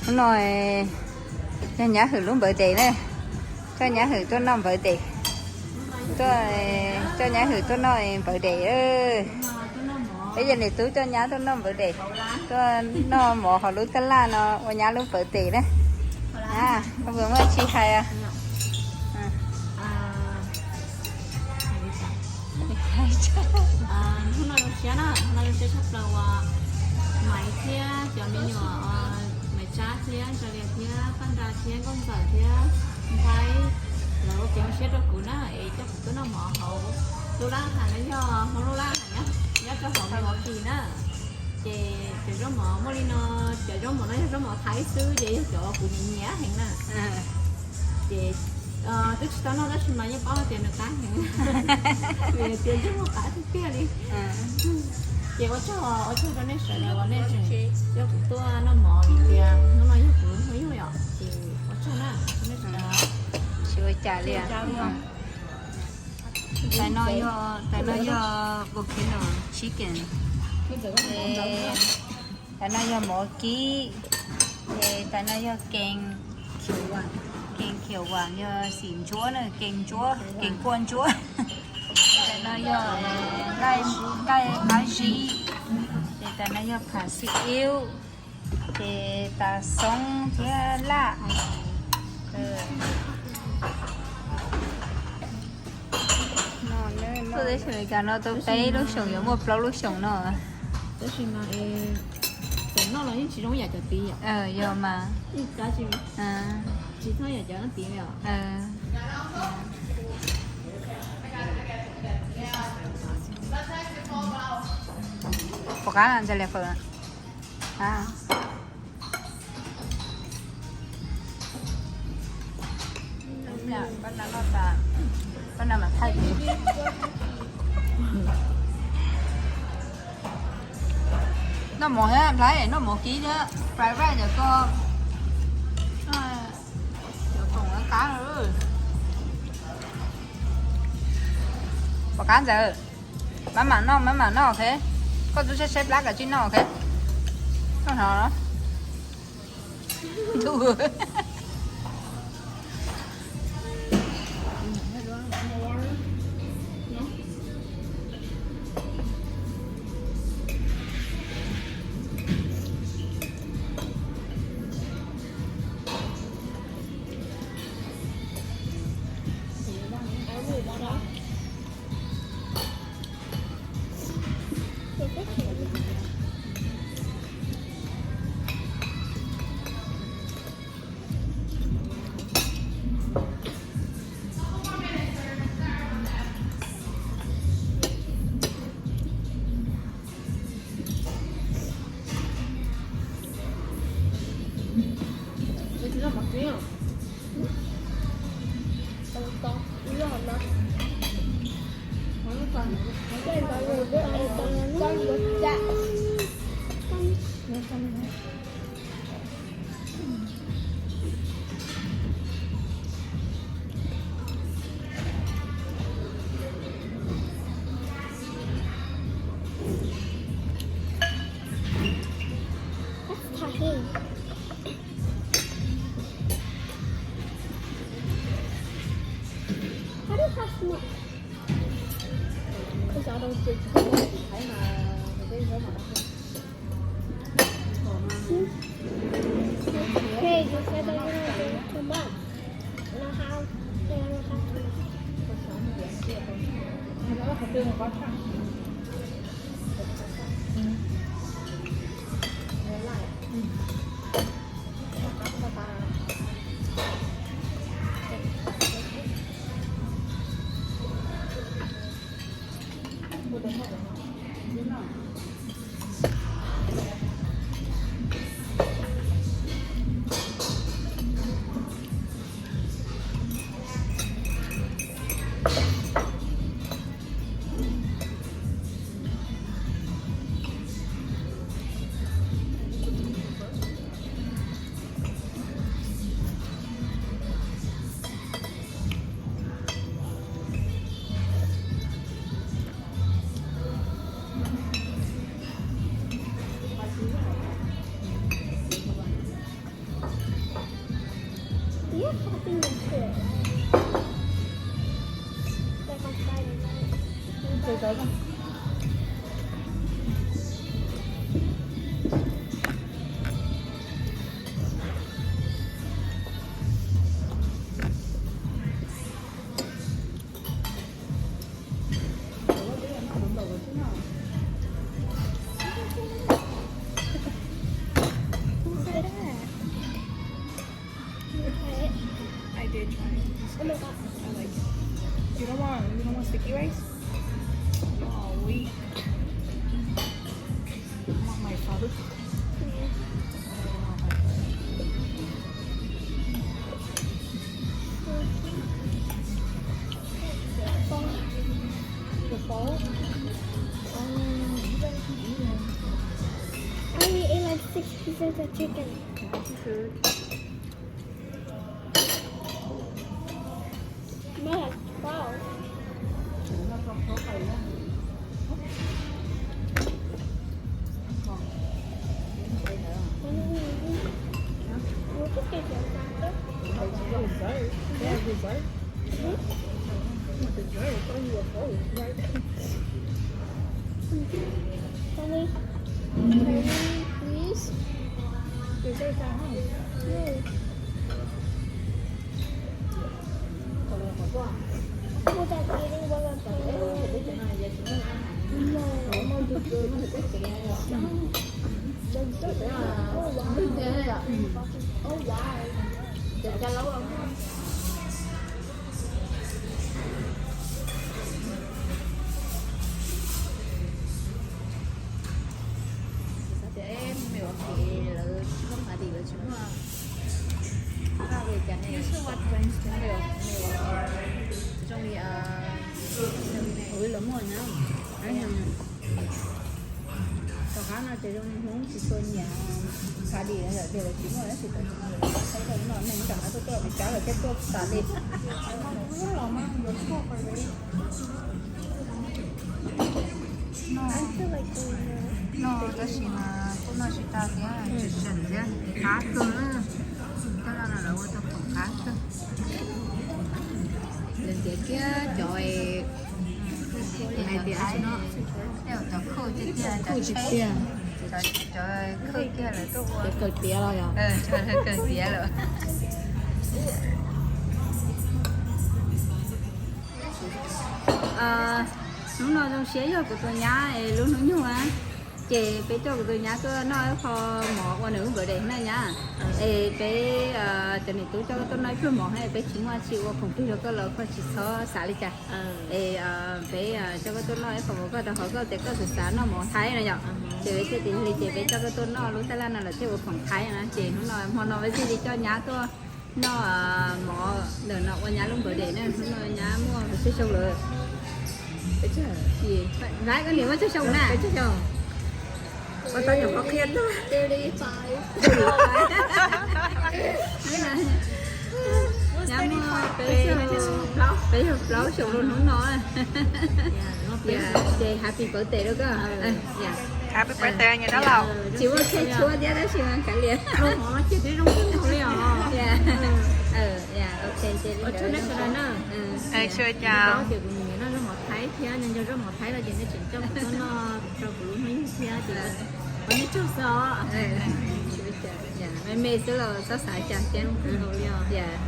Hnub no yog Nyab Hwm lub birthday na, coj Nyab Hwm tuaj noj birthday, tuaj, coj Nyab Hwm tuaj noj birthday. Peb yog niam tub coj nyab tuaj noj birthday, tuaj noj mov hauv lub tab laj no ua nyab lub birthday na. Koj puas muaj tsis hais? Hnub no zoo siab na, hnub no zoo siab tshaj plaws uas Maiv thiab cov me nyuam, Maiv Tsab thiab Ntsa Lias thiab Paj Nra thiab Nkauj Ntxawm thiab Nqaib, lawv ua kev zoo siab rau kuv na es coj kuv tuaj noj mov hauv lub lab hav no, yog hauv lub lab hav nyob rau hauv Milwaukee na. Ces cov zaub mov muaj li no, cov zaub mov no yog zaub mov Thaib xwb ces yog cov kuv nyiam nyiam heev na. Ces twb tsis tau noj tab sis mas yeej paub hais tias nws qab heev, vim tias ntsej muag qab tiag tiag li. Ces ua tsaug, ua tsaug rau nej sawv daws uas nej tseem coj kuv tuaj noj mov vim tias hnub no yog kuv lub hnub yug yom, ces ua tsaug na, ua tsaug nej sawv daws. Tsis ua cas li. Tais no yog, tais no yog volcano chicken. Tais no yog mov kib. Ces tais no yog kees khiav vam, kees khiav vam yog xim ntsuab na, kees ntsuab, kees kua ntsuab. Tais no yog nqaij qab zib. Ces tais no yog pham xib iub. Ces tas xoob thiab laj. Tuaj teb chaws Amelikas no tau peb lub xyoos yuav muaj plaub lub xyoos no. Tab sis mas txawm noj los yeej tsis zoo yam cov tid yom. Yog mas. Tsis txhob yam cov tid li os. Puas qab Ntsa Lias fawm? Noj mov thiab, Nplhaib noj mov kib thiab, private cov ko, cov koom qab. Puas qab Ntxawm? Maj mam noj, maj mam noj, ok. Koj twb saib saib plab kav tsij noj, ok. Koj hnov. Like on Friday night. Who said that? You try it? I did try it. Oh my God. I like it. You don't want, you don't want sticky rice? Oh, weak. I want my father. I only ate like six pieces of chicken. Mine has twelve. Mommy, can you please? Dessert at home. No. Hold on, hold on. Hold on, hold on. No. Oh, wow. Oh, wow. Xav tias me nyuam ces lawv tsis muaj party, lawv tsis muaj, zoo li, ua li lawv muaj na. Tom qab no ces zoo li Hmoob tsis tshua nyiam party, yog tias lawv tsis muaj tab sis tam sim no lawv tau qhaib rau no neeg tam qab tuaj tuaj pem cab lawv thiaj tuaj party. Noj tab sis mas kuj noj tsis tag thiab, tseem tseem thiab, qab kawg. Tab laj no lawv ua tau khoom qab kawg. Lawv ntiav kiag cov hais tias no, tej cov khuj tiag tiag, cov tsheb, cov khuj kiag lawv tuaj ua. Cov kawg tiav los yog? Cov kawg tiav lawm. Hnub no zoo siab yog kuv tus nyab es lub hnub nyoog na, ces peb coj kuv tus nyab tuaj noj ib qho mov ua nws lub birthday na nyab. Es peb cov niam tub coj koj tuaj noj ib pluag mov, peb tsis muaj tsis ua khoom twg rau koj los koj tsis txhob xav li cas. Es peb coj koj tuaj noj ib qho mov, koj rau qhov koj tias koj xav xav noj mov Thaib no yom, ces peb thiaj tias yog li ces peb coj koj tuaj noj lub taj laj no lawm thiaj ua khoom Thaib na. Ces hnub no hmo no peb thiaj li coj nyab tuaj noj mov ntawm no ua nyab lub birthday na. Hnub no nyab muaj pes tsawg xyoo lawm? Pes tsawg? Koj niam muaj tsawg xyoo na? Pes tsawg xyoo? Ua tau nyuam qhuav qhia tuaj. Nyab muaj peb caug plaub xyoo rau hnub no. Ces happy birthday rau koj. Happy birthday, tsis muaj khej tshuab thiab tab sis mas kav liam. Ces li ntawd. Ces kuv nim no zoo mov Thaib thiab, nco nco zaub mov Thaib los ces nej tseem coj kuv tuaj noj rau kuv lub hnub nyoog thiab ces ua nej tsaug xwb os. Me me xwb los txhob xav cas thiab.